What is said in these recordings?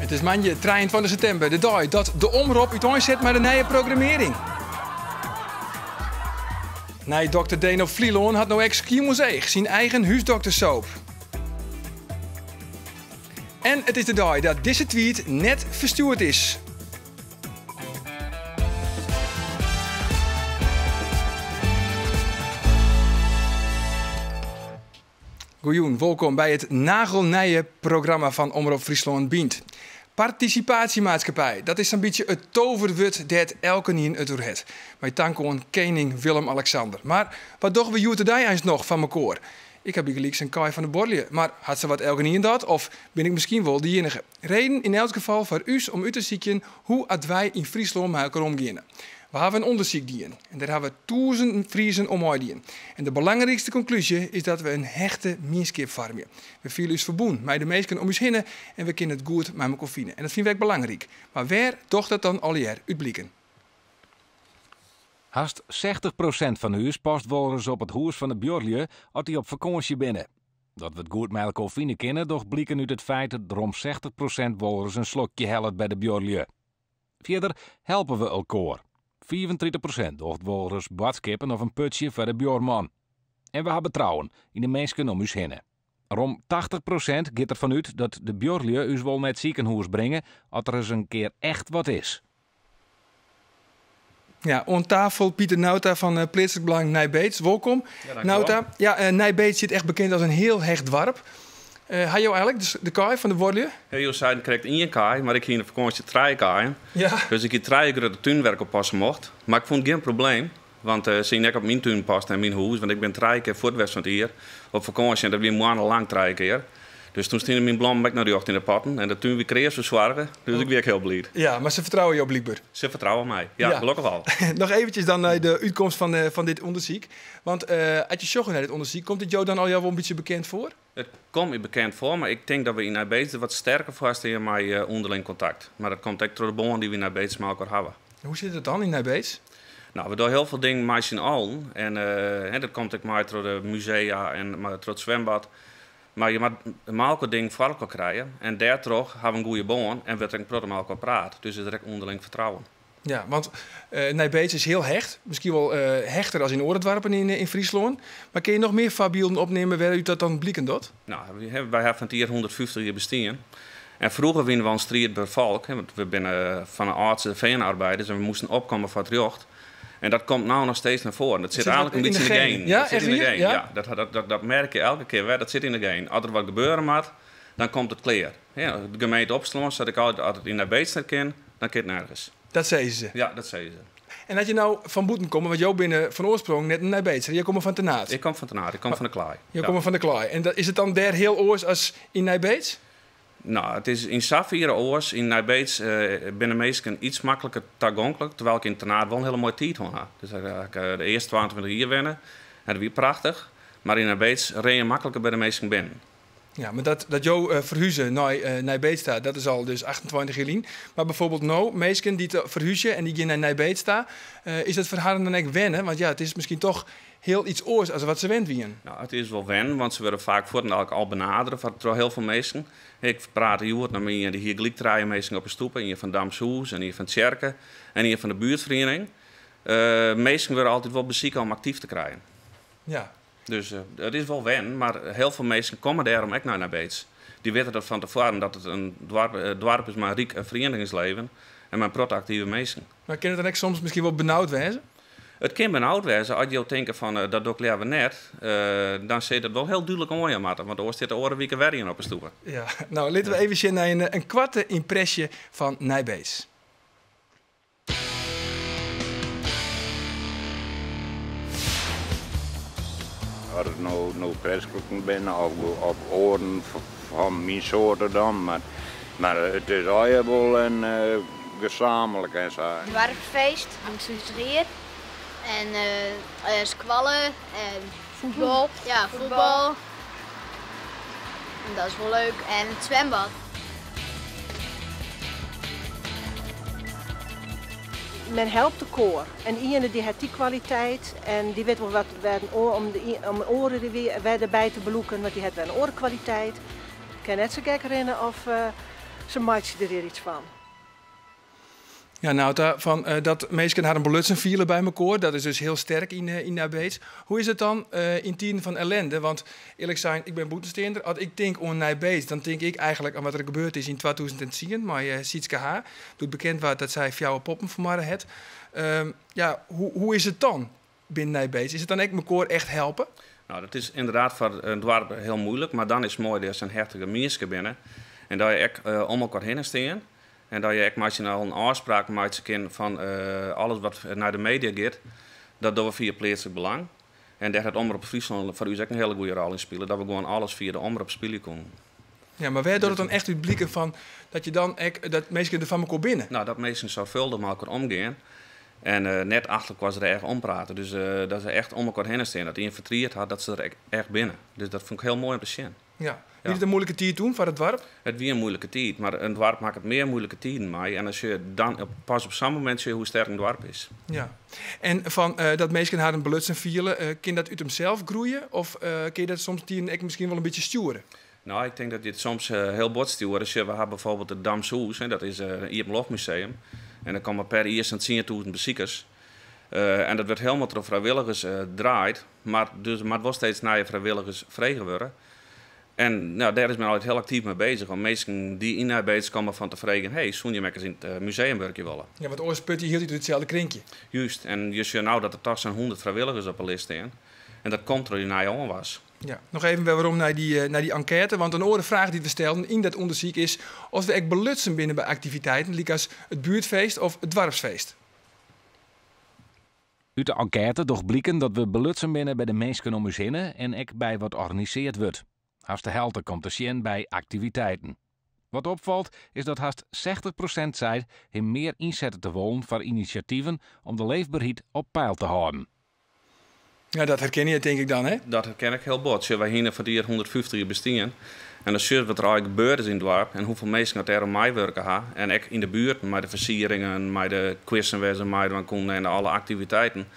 It is moandei 23 septimber, de dei dat de Omrop úteinset mei de nije programmearring. Nei Dokter Deen op Flylân hat no ek Skiermûntseach syn eigen húsdoktersoap. En it is de dei dat dizze tweet net ferstjoerd is. Goejûn, wolkom by it nagelnije programma fan Omrop Fryslân Bynt. Participatiemaatschappij, dat is sa'n bytsje it toverwurd dêr't elkenien it oer hat. Mei tank oan kening Willem-Alexander. Mar wat dogge we hjoed-de-dei eins noch foar mekoar? Ik ha bygelyks in kaai fan de buorlju, mar hat sawat elkenien dat of bin ik miskien wol de iennige? Reden yn elts gefal foar ús om út te sykjen hoe at wy yn Fryslân mei elkoar omgeane. We hawwe in ûndersyk dien en dêr hawwe tûzenen Friezen oan meidien. En de belangrykste konklúzje is dat we in hechte mienskip foarmje. We fiele ús ferbûn mei de minsken om ús hinne en we kinne it goed mei mekoar fine. En dat fine we ek belangryk. Mar wêr docht dat dan allegear út bliken? Hast 60 prosint fan ús past wolris op it hûs fan de buorlju as dy op fakânsje binne. Dat we it goed mei elkoar fine kinne docht bliken út it feit dat rom 60 prosint wolris in slokje hellet by de buorlju. Fierder helpe we elkoar. 35 prosint docht wolris boadskippen of in putsje foar de buorman. En we ha betrouwen yn de minsken om ús hinne. Rom 80 prosint giet derfan út dat de buorlju ús wol nei it sikehûs bringe as der ris in kear echt wat is. Ja, oan tafel Pieter Nauta fan eh, Pleatslik Belang Nij Beets. Wolkom. Ja, Nauta, ja, eh, Nij Beets stiet echt bekend as in hiel hecht doarp. Uh, ha jo eigenlik de kaai fan de buorlju? Ja, jo seiden krekt ien kaai, mar ik hie yn de fakânsje trije kaaien. Ja. Dus ik hie trije grutte tunen wêr't ik op passe mocht. Mar ik fûn it gjin probleem, want se hiene ek op myn tún past en myn hûs, want ik bin trije kear fuort west fan it jier op fakânsje en dat wie moannelang trije kear. Dus toen stiene myn blommen ek noch rjocht yn de potten en de tún wie kreas fersoarge, dus ik wie ek hiel bliid. Ja, mar se fertrouwe jo blykber? Se fertrouwe my, ja, gelokkich al. Noch eventsjes dan nei de útkomst fan dit ûndersyk. Want as je sjogge nei dit ûndersyk, komt it jo dan al wol in bytsje bekend foar? It komt my bekend foar, mar ik tink dat we yn Nij Beets der wat sterker foar stean mei ûnderling kontakt. Mar dat komt ek troch de bân dy't we yn Nij Beets mei elkoar hawwe. Hoe sit it dan yn Nij Beets? Nou, we dogge hiel folle dingen mei syn allen. En dat komt ek mei troch de musea en troch it swimbad. Mar je moatte mei elkoar dingen foar elkoar krije. En dêrtroch hawwe we in goede bân en wurdt der in protte mei elkoar praat. Dus is der ek ûnderling fertrouwen. Ja, want Nij Beets is hiel hecht. Miskien wol hechter as yn oare doarpen yn Fryslân. Mar kinne je noch mear foarbylden opnimme wêrút dat dan bliken docht? Nou, wy hawwe fan it jier 150 jier bestien. En froeger wiene we al in striidber folk, want we binne fan 'e âldste feanarbeiders en we moasten opkomme foar it rjocht. En dat komt no noch steeds nei foaren. Dat sit eigenlik in bytsje yn de genen. Ja, Dat sit yn de genen, ja? ja. Dat merk je elke kear wer, dat sit yn de genen. As der wat gebeure moat, dan komt it klear. Ja, de gemeente Opsterlân seit ek altyd, as it yn Nij Beets net kin, dan kin it nergens. Dat sizze se? Ja, dat sizze se. En as je no fan bûten komme, want jo binne fan oarsprong net in Nij Beetser, jo komme fan Ternaard. Ik kom fan Ternaard, ik kom fan de klaai. Jo komme fan de klaai. En is it dan dêr hiel oars as yn Nij Beets? Nou, it is yn safiere oars. Yn Nij Beets binne minsken iets makliker tagonklik, terwyl ik yn Ternaard wol in hiele moaie tiid hân ha. Dus dêr ha ik de earste 22 jier wenne en dat wie prachtich. Mar yn Nij Beets rinne je makliker by de minsken binnen. Ja, mar dat jo ferhuze nei Nij Beets ta, dat is al dus 28 jier lyn. Mar bijvoorbeeld no, minsken dy't ferhúzje en dy gean nei Nij Beets ta, is dat foar harren dan ek wenne? Want ja, it is miskien toch hiel iets oars as wat se wend wienen. Nou, it is wol wennen, want se wurde faak fuortendalik al benadere troch hiel folle minsken. Ik prate hjoed noch mei ien, dy hie gelyk trije minsken op 'e stoepe, ien fan Damshûs en ien fan tsjerke en ien fan de buertferiening. Minsken wurde altyd wol besike om aktyf te krijen. Ja. Dus it is wol wennen, mar hiel folle minsken komme dêrom ek nei Nij Beets. Dy witte dat fan tefoaren dat it in doarp is mei in ryk ferieningsleven en mei in protte aktive minsken. Mar kin it dan ek soms miskien wol benaud wêze? It kin benaud wêze as jo tinke fan dat doch ik leaver net. Dan sil je dat wol hiel dúdlik oanjaan moatte, want oars stiet de oare wike wer ien op 'e stoepe. Ja, no litte we even sjen nei in koarte ympresje fan Nij Beets. As it no kristliken binne of oaren fan myn soarte dan, mar it is allegear wol in gesamentlik en sa. Doarpsfeest, 150 jier en skoalle en fuotbal. Ja, fuotbal. En dat is wol leuk. En it swimbad. Men helpt elkoar en iene dy hat dy kwaliteit en dy wit wol wat wer in oar om de om in oare der wer derby te belûken, want dy hat wer in oare kwaliteit. Kin net sa gek rinne of. Se meitsje der hjir iets fan. Ja, Nauta, fan dat minsken harren belutsen fiele by mekoar, dat is dus hiel sterk yn Nij Beets. Hoe is it dan yn tiden fan ellende? Want earlik sein, ik bin bûtensteander. As ik tink oan Nij Beets, dan tink ik eigentlik oan wat der gebeurd is yn 2010 mei Sietske H. Doe't bekend waard dat sy fjouwer poppen fermoarde hat. Ja, hoe is it dan binnen Nij Beets? Is it dan ek mekoar echt helpe? Nou, dat is ynderdaad foar in doarp hiel muoilik, mar dan is it moai dat se in hechte mienskip binne en dat je ek om elkoar hinne stean en dat je ek mei syn allen ôfspraken meitsje kin fan alles wat nei de media giet, dat dogge we fia Pleatslik Belang. En dêr hat Omrop Fryslân foar ús ek in hiele goede rol yn spile, dat we gewoan alles fia de Omrop spylje koenen. Ja, mar wêr docht it dan echt út bliken fan dat je dan ek, dat minsken der fan mekoar binne? Nou, dat minsken soarchfâldich mei elkoar omgean en net achter elkoars rêch omprate. Dus dat se echt om elkoar hinne stean. Dat ien fertriet hat, dat se der ek echt binne. Dus dat fûn ik hiel moai om te sjen. Ja. Wie it in moeilike tiid toen foar it doarp? It wie in moeilike tiid, mar in doarp makket mear moeilike tiden mei. En as je dan op, pas op sa'n momint sjogge hoe sterk in doarp is. Ja. En fan dat minsken harren belutsen fiele, kin dat út himsels groeie? Of kin je dat soms tiden ek miskien wol in bytsje stjoere? Nou, ik tink dat je it soms hiel bot stjoere. Sjoch, we ha byfoarbyld it Damshûs, hè, dat is in iepenloftmuseum. En der komme per jier sa'n 10.000 besikers. En dat wurdt hielendal troch frijwilligers draaid. Mar dus der moat wol steeds nije frijwilligers frege wurde. En nou, dêr is men altyd hiel aktyf mei bezich om minsken dy't yn Nij Beets komme fan te freegjen, hey, soene jim ek ris yn it museum wurkje wolle? Ja, want oars put je hieltyd út itselde krinkje. Juist, en je sjogge no dat der toch sa'n 100 frijwilligers op 'e list stean. En dat komt troch dy nije oanwas. Ja, noch even wer werom nei dy enkête, want in oare fraach dy't we stelden yn dat ûndersyk is oft we ek belutsen binne by aktiviteiten lykas it buertfeest of it doarpsfeest. Ut de enkête docht bliken dat we belutsen binne by de minsken om ús hinne en ek by wat organiseard wurdt. Hast de helte komt te sjen by aktiviteiten. Wat opfalt is dat hast 60% seit him mear ynsette te wollen foar inisjativen om de leefberheid op peil te hâlden. Ja, dat herken je tink ik dan, hè? Dat herken ik hiel bot. Sjoch, wy hiene foar it jier 150 jier bestean. En dan sjochst wat der allegear gebeurd is yn it doarp en hoefolle minsken dat dêroan meiwurke ha. En ek yn de buerten mei de fersieringen, mei de kwissen wêr't se meidwaan koene en alle aktiviteiten.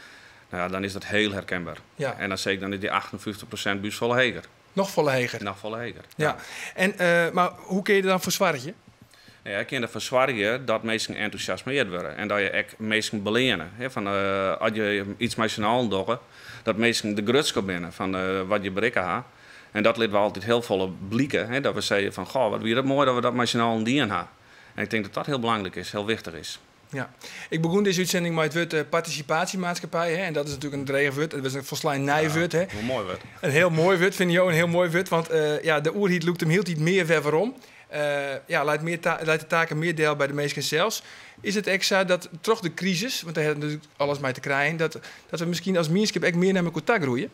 Nou ja, dan is dat hiel herkenber. En dan sis ik, dan is dy 58% by ús folle heger. Noch folle heger? Noch folle heger. Ja. En, mar hoe kinne je der dan foar soargje? Ja, je kinne derfoar soargje dat minsken entûsjasmeard wurde en dat je ek minsken beleane. Hè, fan, as je iets mei syn allen dogge, dat minsken der grutsk op binne fan wat je berikke ha. En dat litte we altyd hiel folle blike, hè, dat we sizze fan, goh, wat wie dat moai dat we dat mei syn allen dien ha. En ik tink dat dat hiel belangryk is, hiel wichtich is. Ja. Ik begûn dizze útsending mei it wurd partisipasjemaatskippij, hè, en dat is natuerlik in dreech wurd. Dat is in folslein nij wurd, hè. Hiel moai wurd. In hiel moai wurd, fine jo in hiel moai wurd, want ja, de oerheid lûkt him hieltyd mear wer werom. Ja, leit mear leit de taken mear del by de minsken sels. Is it ek sa dat troch de krisis, want dêr hat natuerlik alles mei te krijen, dat we miskien as mienskip ek mear nei mekoar ta groeie?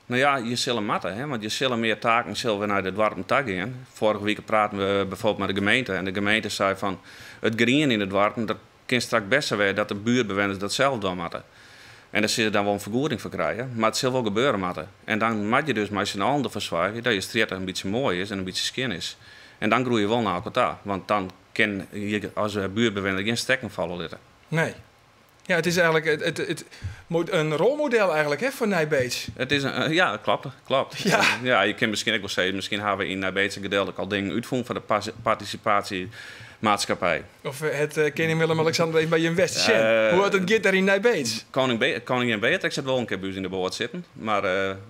Nou ja, je sille moatte, hè, want je sille mear taken sille wer nei de doarpen ta gean. Foarige wike praten we byfoarbyld mei de gemeente en de gemeente sei fan it grien yn de doarpen, dat kin straks bêst sa wêze dat de buertbewenners dat sels dwaan moatte. En dêr sille se dan wol in fergoeding foar krije, mar it sil wol gebeure moatte. En dan moat je dus mei syn allen derfoar soargje dat je strjitte in bytsje moai is en in bytsje skjin is. En dan groeie je wol nei elkoar ta, want dan kin je as buertbewenner gjin stekken falle litte. Nee. Ja, it is eigentlik it in rolmodel eigentlik, hè, foar Nij Beets. It is in, ja, klopt, klopt. Ja, je kinne miskien ek wol sizze, miskien hawwe we yn Nij Beets gedeeltlik al dingen útfûn foar de partisipasjemaatskippij. Of hat kening Willem-Alexander even by jim west te sjen hoe it giet dêr yn Nij Beets? Koningin Beatrix hat wol in kear by ús yn de boat sitten, mar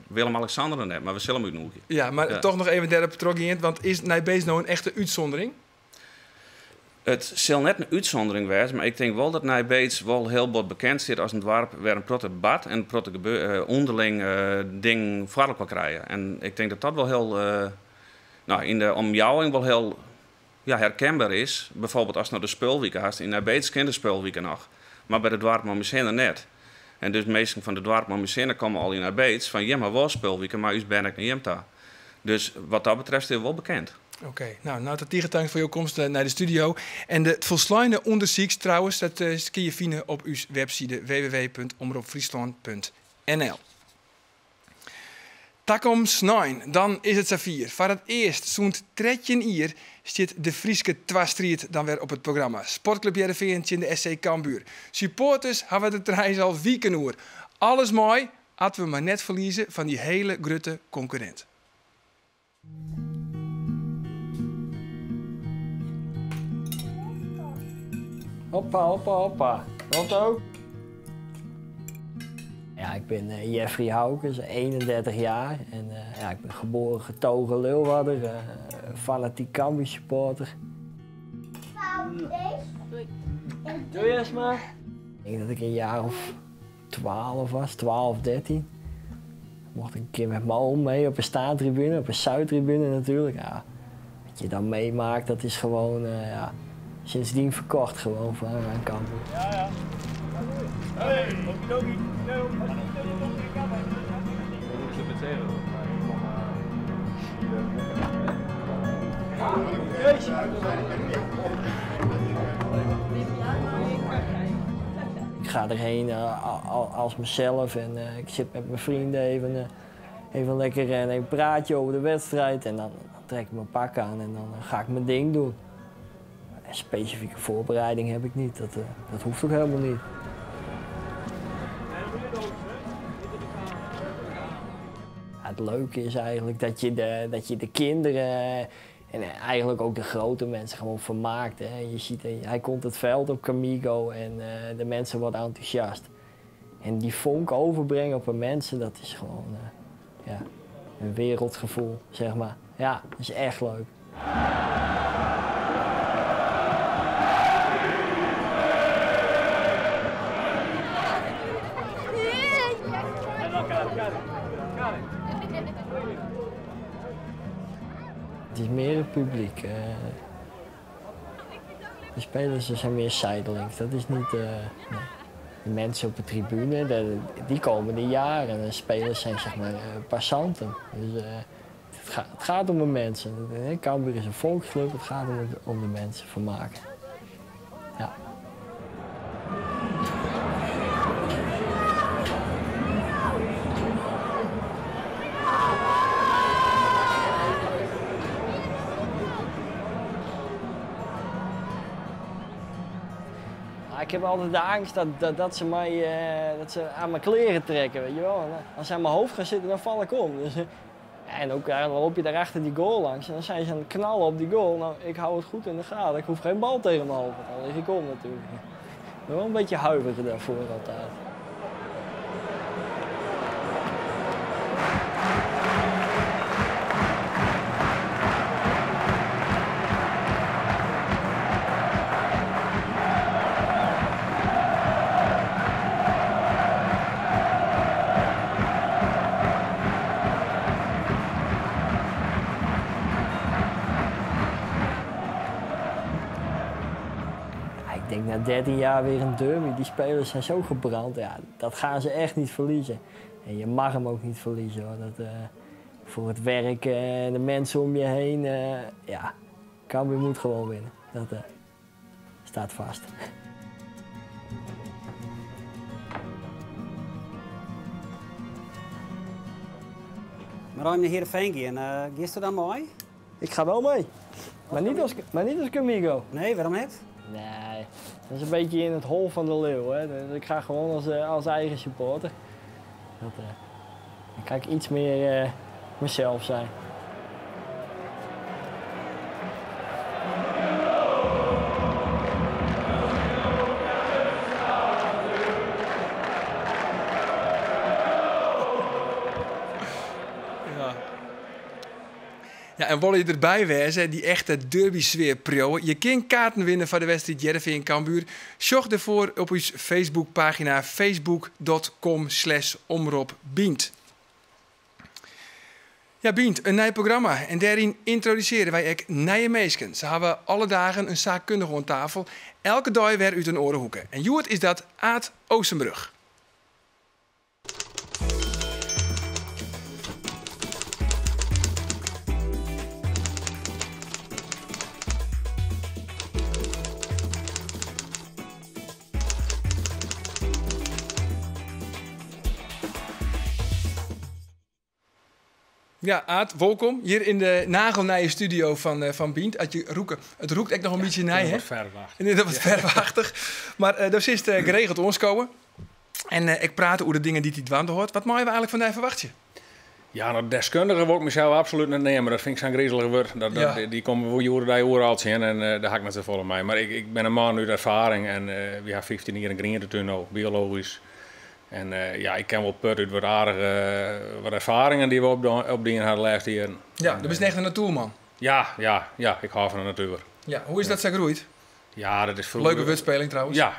Willem-Alexander noch net, mar we sille him útnûgje. Ja, mar toch noch even dêrop trochgeand, want is Nij Beets no in echte útsûndering? It sil net in útsûndering wêze, mar ik tink wol dat Nij Beets wol hiel bot bekend stiet as in doarp wêr in protte bart en in protte ûnderling dingen foar elkoar krije. En ik tink dat dat wol hiel, no, yn de omjouwing wol hiel, ja, herkenber is. Byfoarbyld ast no de Spulwike hast, yn Nij Beets kin de Spulwike noch, mar by de doarpen om ús hinne net. En dus minsken fan de doarpen om ús hinne komme al yn Nij Beets fan jim ha wol Spulwike, mar ús bern ek nei jim ta. Dus wat dat betreft is it wol bekend. Oké, nou, Nauta, tige tank foar jo komst nei de studio. En it folsleine ûndersyk trouwens, dat kinne je fine op ús webside www.omropfryslân.nl. Takom snein, dan is it safier. Foar it earst sûnt 13 jier stiet de Fryske twastriid dan wer op it programma. Sportklup Hearrenfean tsjin de SC Cambuur. Supporters hawwe der trouwens al wiken oer. Alles mei, at we mar net ferlieze fan dy hiele grutte konkurrint. Hoppa, hoppa, hoppa. Otto. Ja, ik ben eh, Jeffrey Haukes, 31 jaar. En eh, ja, ik ben geboren getogen Leeuwarder, uh, fanatiek Cambuur supporter. Doei Esma. Ik denk dat ik een jaar of 12 was, 12, 13. Mocht ik een keer met mijn oom mee op een staantribune, op een Zuidtribune natuurlijk. Ja, wat je dan meemaakt, dat is gewoon ja, sindsdien verkocht gewoon van aan Cambuur. Ja, ja. Hey, okidoki. Ik ga erheen als mezelf en ik zit met mijn vrienden even lekker en een praatje over de wedstrijd. En dan trek ik mijn pak aan en dan ga ik mijn ding doen. Een specifieke voorbereiding heb ik niet, dat hoeft ook helemaal niet. Het leuke is eigenlijk dat je de kinderen en eigenlijk ook de grote mensen gewoon vermaakt. Hè. Je ziet, hij komt het veld op Camigo en de mensen worden enthousiast. En die vonk overbrengen op de mensen, dat is gewoon ja, een wereldgevoel, zeg maar. Ja, dat is echt leuk. Het is meer het publiek. De spelers zijn meer zijdelings. Dat is niet. Nee. De mensen op de tribune, die komen de jaren. De spelers zijn zeg maar passanten. Dus het gaat om de mensen. Cambuur is een volksclub, het gaat om de mensen vermaken. Ja. Ik heb altijd de angst dat ze mij, dat ze aan mijn kleren trekken, weet je wel. En als ze aan mijn hoofd gaan zitten, dan val ik om. Dus, en ook dan loop je daar achter die goal langs en dan zijn ze aan het knallen op die goal. Nou, ik hou het goed in de gaten. Ik hoef geen bal tegen mijn hoofd, dan lig ik om natuurlijk. Ik ben wel een beetje huiverig daarvoor altijd. Ik denk na 13 jaar weer een derby. Die spelers zijn zo gebrand. Ja, dat gaan ze echt niet verliezen. En je mag hem ook niet verliezen, hoor. Dat, voor het werk en de mensen om je heen. Ja, Cambuur moet gewoon winnen. Dat staat vast. Maar als je naar Heerenveen gaat, ga je dan mee? Ik ga wel mee. Maar niet als Camigo. Nee, waarom niet? Nee, dat is een beetje in het hol van de leeuw. Hè. Dus ik ga gewoon als eigen supporter. Dan kan ik iets meer mezelf zijn. Ja, en wil je erbij wezen, die echte derby-sfeer pro. Je kunt kaarten winnen voor de wedstrijd Heerenveen in Cambuur. Zoek ervoor op uw Facebookpagina facebook.com/omropbynt. Ja, Bynt, een nieuw programma. En daarin introduceren wij ook nieuwe meesken. Ze hebben alle dagen een zaakkundige aan tafel. Elke dag weer uit een orenhoeken. En Joert is dat Aad Oostenbrug. Ja, Aad, welkom hier in de nagelnije studio van Bynt. Als je roeken, het roekt echt nog een beetje nij, hè? Wat verwachtig. Dat wordt verwachtig. Maar dat is geregeld ons komen. En ik praat over de dingen die hij dwaan hoort. Wat mag je eigenlijk van die verwachten? Ja, no, deskundige wol ik mysels absolút net neame. Dat fyn ik sa'n grizelich wurd. Dat, dat, Ja. Dy komme we hjoed-de-dei oeral tsjin en eh, dêr ha ik net safolle mei. Mar ik, ik bin in man út erfaring en eh, wy ha 15 jier in grientetún no, biologysk. En eh, ja, ik kin wol putte út wat aardige wat erfaringen dy't we opdien ha de lêste jierren. Ja, do bist echt in natoerman. Ja, ja, ja, ik hâld fan de natuer. Ja, hoe is dat sa groeid? Ja, dat is froeger... Leuke wurdspeling trouwens. Ja,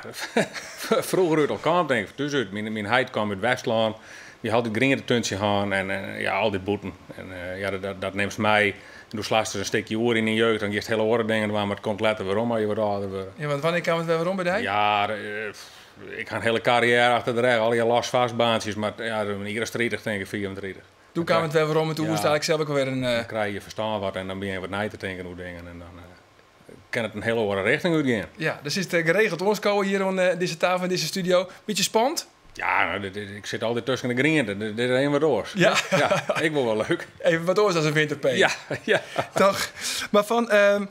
froeger út al kaam denk ik, thús út. Myn, myn heit kwam út Westlân. Dy hat it grientetúntsje hân en, en ja, al dy bûten. En eh, ja, dat, dat nimst mei. En do slachst dus in stikje oer yn dyn jeugd, dan giest hiele oare dingen dwaan, mar it komt letter werom as je wat âlder wurde. Ja, want wannear kaam it wer werom by dy? Ja, eh, ik ha in hiele karriêre achter de rêch, allegear los vast baantsjes, mar ja, in jier as 30 tink ik, 35. Doe kaam it wer werom en toen Ja. woest eigentlik sels ek alwer in... eh, Dan krije je ferstân wat en dan begjin je wat nei te tinken oer dingen en dan eh, kin it in hiele oare richting útgean. Ja, dus is it geregeld oanskowen hjir oan eh, dizze tafel in dizze studio. Bytsje spannend? Ja, nou, dit, dit- ik sit altyd tusken de griente. Dit, dit is even wat oars. Ja. ja, ik wol wol leuk. Even wat oars dan in winterpeen. Ja, ja. Toch? Maar fan, ehm,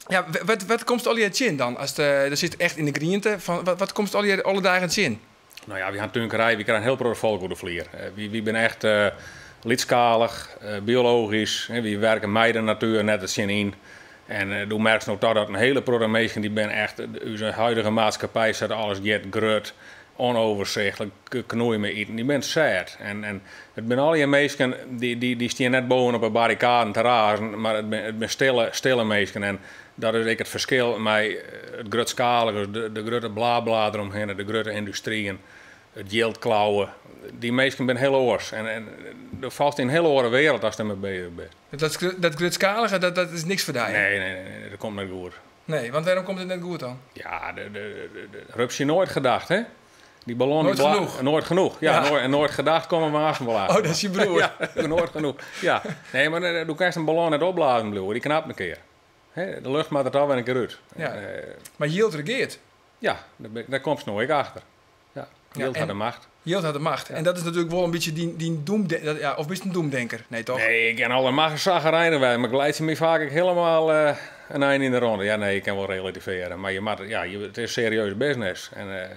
ja, wat, wat komst allegear tsjin dan? As de, der sit echt yn de griente. Fan, wat, wat komst allegear alle dagen tsjin? Nou ja, wy ha in túnkerij, wy krije in hiel protte folk oer de flier. Eh, wy, wy binne echt eh lytsskalich, eh, biologysk. Hè, wy werke mei de natuer, net der tsjinyn. En eh, do merkst no toch dat in hiele protte minsken dy binne echt, ús huidige maatschappij set alles giet grut, onoverzichtelijk, knoeien mei iten, dy binne sêd. En, en it binne allegear minsken dy, dy, dy stean net boven op 'e barrikaden te razen, mar it binne, it binne stille, stille minsken. En dat is ek it ferskil mei it grutskalige, de, de grutte blabla deromhinne, de grutte yndustryen, it jild klauwen. Dy minsken binne hiel oars. En, en do falst yn in hiele oare wereld ast dermei beuzich bist. Dat, dat grutskalige, dat, dat is niks foar dy. Nee, nee, nee, nee, dat komt net goed. Nee, want wêrom komt it net goed dan? Ja, de, de, de, de rupsje nooit gedacht, hè? Die ballon Nooit die bla- genoeg. Nooit genoeg. Ja, Ja. Nooit, en nooit gedacht komen we af wel Oh, dat is je broer. Ja, nooit genoeg. Ja. Nee, maar eh, do kinst in ballon net opblazen bliuwe, dy knapt in kear. Hè, de lucht moat der toch wer in kear út. Ja. En, eh, Mar jild regeart. ja, dêr bin- dêr komst no ek achter. Ja, jild en- hat de macht. Jild hat de macht. En dat is natuerlik wol in bytsje dyn, dyn doemde- dat, ja, of bist in doemdenker? Nee, toch? Nee, ik kin alle macht chagrijnig wêze, mar ik leitsje my faak ek hielendal eh, in ein yn de ronde. Ja, nee, ik kin wol relativearje, mar je moatte, ja, je, it is serieuze business. En eh,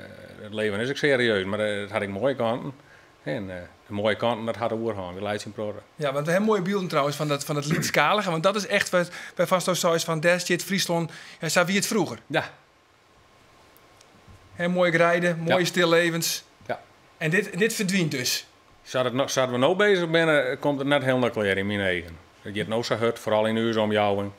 it leven is ek serieus, mar eh, it hat ek moaie kanten. En eh, de moaie kanten, dat hat de oerhân. Wy leitsje in protte. Ja, want we hebben mooie beelden trouwens van dat lytsskalige. Want dat is echt wat wêrfan'tsto seist fan dêr stiet Fryslân. Ja, sa wie it froeger. Ja. Hè, moaie greiden, moaie Ja. stillevens. Ja. En dit, dit ferdwynt dus. Sa't, it no, sa't we no beuzich binne, komt it net hielendal klear yn myn eagen. It giet no sa hurd, foaral yn ús omjouwing.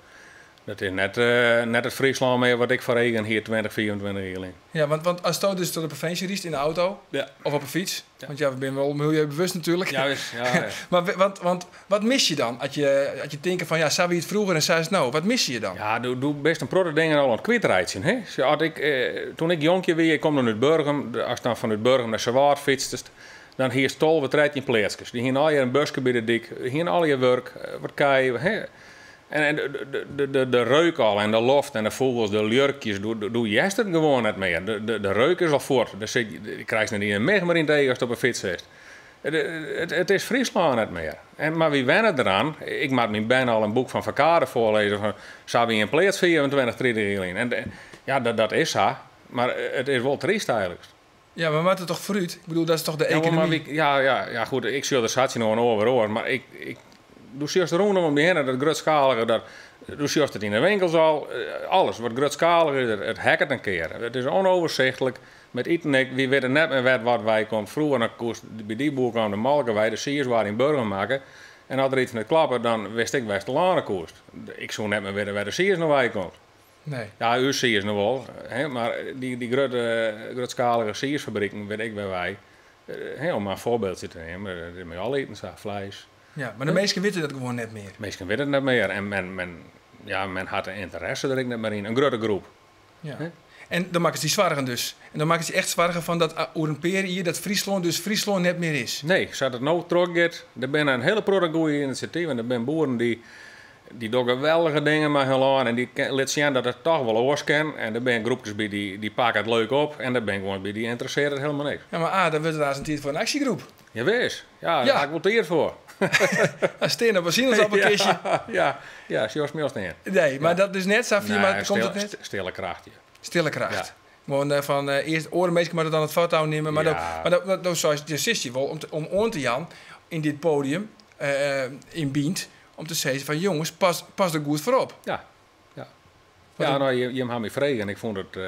Dat is net, eh, net it Fryslân mear wat ik foar eagen hie 20, 24 jier lyn. Ja, want, want asto dus troch de provinsje rydst yn de auto Ja. of op 'e fyts. Want ja, we binne wol milieubewust natuerlik. Ja, wis, ja, ja. Maar want, want wat mis je dan? As je tinke fan ja, sa wie it froeger en sa is it no. Wat mis je dan? Ja, do, do bist in protte dingen al oan it kwytreitsjen. Hè? Sjoch, as ik, eh, toen ik jonkje wie, ik kom dan út Burgum. Ast dan fanút Burgum nei Suwâld fytstest, dan hiest 12, 13 pleatskes. Dy hiene allegear in buske by de dyk, hiene allegear wurk, eh, wat kij. Hè? En, en de, de, de, de, de reuk al en de loft en de fûgels, de ljurkjes, do, do, do hearst it gewoan net mear. De, de, de reuk is al fuort. Der sit, je krijst net in mich mear yn it each ast op 'e fyts sitst. It, it, it is Fryslân net mear. En, mar wy wenne deroan. Ik moat myn bern al in boek fan Verkade foarlêze. Fan, sa wie in pleats 24, 30 jier lyn. En ja, dat, dat is sa. Mar it is wol tryst eigentlik. Ja, mar we moatte toch foarút? Ik bedoel, dat is toch de Ja, maar ekonomy? wy- ja, ja, ja, goed, ik sjoch der satsje no in oar wer oar. Mar ik, ik, do sjochst rûnom om dy hinne, dat grutskalige, dat, do sjochst it yn de winkels al, eh, alles wat grutskalich is, it, it heakket in kear. It is onoverzichtelijk. Met iten, ek, wy witte net mear wêr't wat wei komt. Froeger dan koest by dy boer kwam de molke wei, de siis waard yn Burgum makke. En as der yts net kloppe, dan wist ik wêr'tst telâne koest. Ik soe net mear witte wêr de siis no wei komt. Nee. Ja, ús siis noch wol, hè, mar dy, dy grutte, grutskalige siisfabriken wit ik wêr wei. Eh, hè, om mar in foarbyldsje te nimmen, dat is mei al iten sa, fleis. Ja, mar de minsken witte dat gewoan net mear. Minsken witte it net mear en men, men, ja, men hat de ynteresse der ek net mear yn. In grutte groep. Ja. En dan makkest dy soargen dus. En dan makkest dy echt soargen fan dat ah, oer in pear jier dat Fryslân dus Fryslân net mear is. Nee, sa't it no trochgiet, der binne in hiele protte goede inisjativen. Der binne boeren dy, dy dogge geweldige dingen mei har lân en dy litte sjen dat it toch wol oars kin. En der binne groepkes by dy, dy pakke it leuk op en der binne gewoan by dy ynteressearret it hielendal niks. Ja, mar ah, dan wurdt it aanst tiid foar in aksjegroep. Jawis, ja, dêr Ja. ha ik wol tiid foar. Dan stean op een sinaasappelkistje. Ja, ja, ja, sjochst my al stean. Nee, mar dat is net sa fier, Nee, mar komt stil- it net? Stille kracht, ja. Stille kracht. Ja. Gewoan eh, fan eh, earst oare minsken moatte dan it foartou nimme. Mar Ja. dat, mar dat, dat, dat, dat, dat je wol om, te, om oan te jaan yn dit podium. Yn Bynt om te sizzen fan jonges, pas, pas der goed foar op. Ja, ja. Ja, no, jim ha my frege en ik fûn it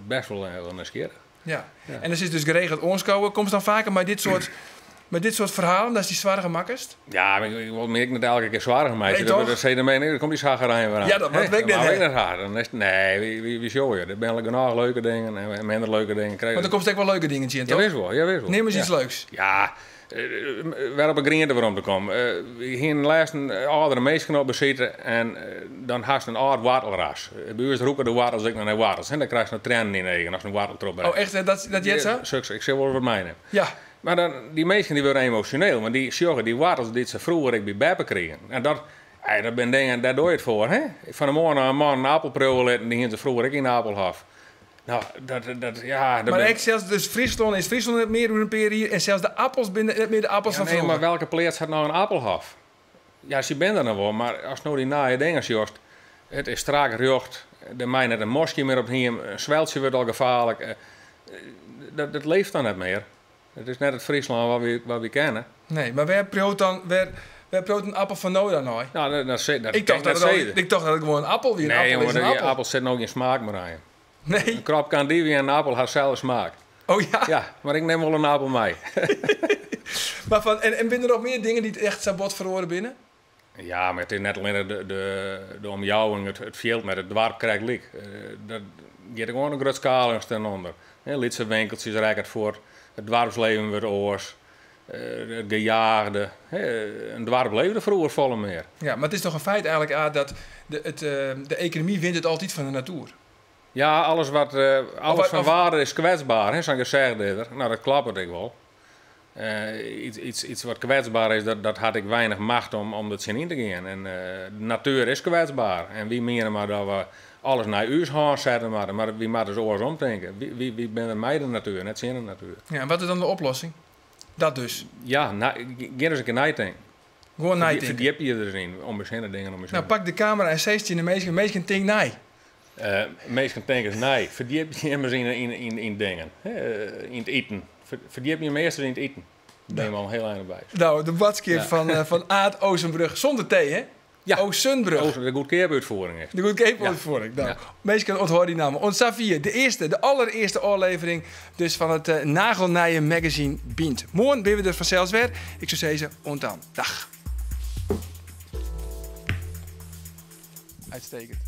bêst wol hiel nijsgjirrich. Ja. En der is dus geregeld oanskowe. Komst dan faker mei dit soart, mei dit soart ferhalen, datst dy soargen makkest? Ja, mar ik wol my ek net elke kear soargen meitsje. Nee, toch? Dat sei de mening, dan komt dy chaggerijn wer oan. Ja, dat moat ik net ha. net ha. Dan is, nee, wy, wy sjogge je. Der binne genôch leuke dingen en minder leuke dingen. Want der komst ek wol leuke dingen tsjin, toch? Ja, wis wol, ja, wis wol. Neam ris iets leuks. Ja, Wer op 'e griente werom te kommen. Wy hienen lêsten âldere minsken op besite en dan hast in âld woartelras. By ús rûke de woartels ek noch nei woartels. Dan krijst noch triennen yn 'e eagen ast in woartel trochbrekst. Oh echt? Dat, dat heart sa? Suks, ik sil wol wat meinimme. Ja. Mar dan, dy minsken dy wurde emosjoneel, want dy sjogge dy woartels dy't se froeger ek by beppe krigen. En dat, ey, dat binne dingen, dêr doar je it foar. Hè? Fan 'e moarn in man in apel priuwe litten, dy hienen se froeger ek yn 'e appelhof. No, dat, dat, ja, dat Mar bin- ek sels, dus Fryslân is Fryslân net mear oer in pear jier en sels de appels binne net mear de appels Ja, fan nee, mar froeger. welke pleats hat no in appelhof? Ja, sy binne der noch wol, mar ast no dy nije dingen sjochst, it is strak rjocht, der mei net in moskje mear op it hiem, in sweltsje wurdt al gefaarlik. Dat, dat leeft dan net mear. It is net it Fryslân wat wy, wat wy kenne. Nee, mar wêr priuwt dan, wêr, wêr priuwt in appel fan no dan nei? No, dat, dat, dat Ik kin tocht ik dat net it al, sizze. ik tocht dat it gewoan in appel wie. In Nee, appel jonge, is in die appel. appel sit no gjin smaak mear yn. Nee. In krop andivy en in appel ha selde smaak. Oh ja? Ja, mar ik nim wol in appel mei. Mar fan, en, en binne der noch mear dingen dy't echt sa bot feroare binne? Ja, mar it is net allinne de, de, de omjouwing, it, it fjild, mar it doarp krekt lyk. Dat giet gewoan in grutskaligens ten ûnder. Lytse winkeltsjes rekket fuort, it doarpsleven wurdt oars, it gejaagde. In doarp leefde froeger folle mear. Ja, mar it is toch in feit eigentlik, Aart, dat de, it, de ekonomy wint it altyd fan de natoer. Ja, alles, wat, alles Of, fan of, waarde is kwetsber, hè, sa'n gezegde is der. No, dat kloppet ek wol. Iets, iets, iets wat kwetsber is, dat, dat hat ek weinich macht om, om der tsjinyn te gean. En de natuer is kwetsber. En wy miene mar dat we alles nei ús hân sette moatte, mar wy moatte dus oars omtinke. Wy, wy, wy binne der mei de natuer, net tsjin de natuer. Ja, en wat is dan de oplossing? Dat dus. Ja, gean ris in kear neitinken. Gewoan neitinke. Ferdjip je der ris yn, ûnbesinnige dingen om ús Nou, hinne. pak de kamera en sis tsjin de minsken, minsken tink nei. Minsken tink ris nei. Ferdjip jim ris yn, yn, yn, yn dingen. Yn it iten. Ferdjip jim earst ris yn it iten. Dêr binne we al in hiel ein op wei. No, de boadskip Ja. fan, fan Aart Oosenbrug. Sûnder T, hè? Ja. Oosenbrug. Oosen, de goedkeape útfiering is. De goedkeape Ja. útfiering. No, Ja. minsken ûnthâld dy namme. Oant safier, de earste, de allerearste ôflevering dus fan it nagelnije magazine Bynt. Moarn binne we der fansels wer. Ik soe sizze, oant dan. Dag. Uitstekend.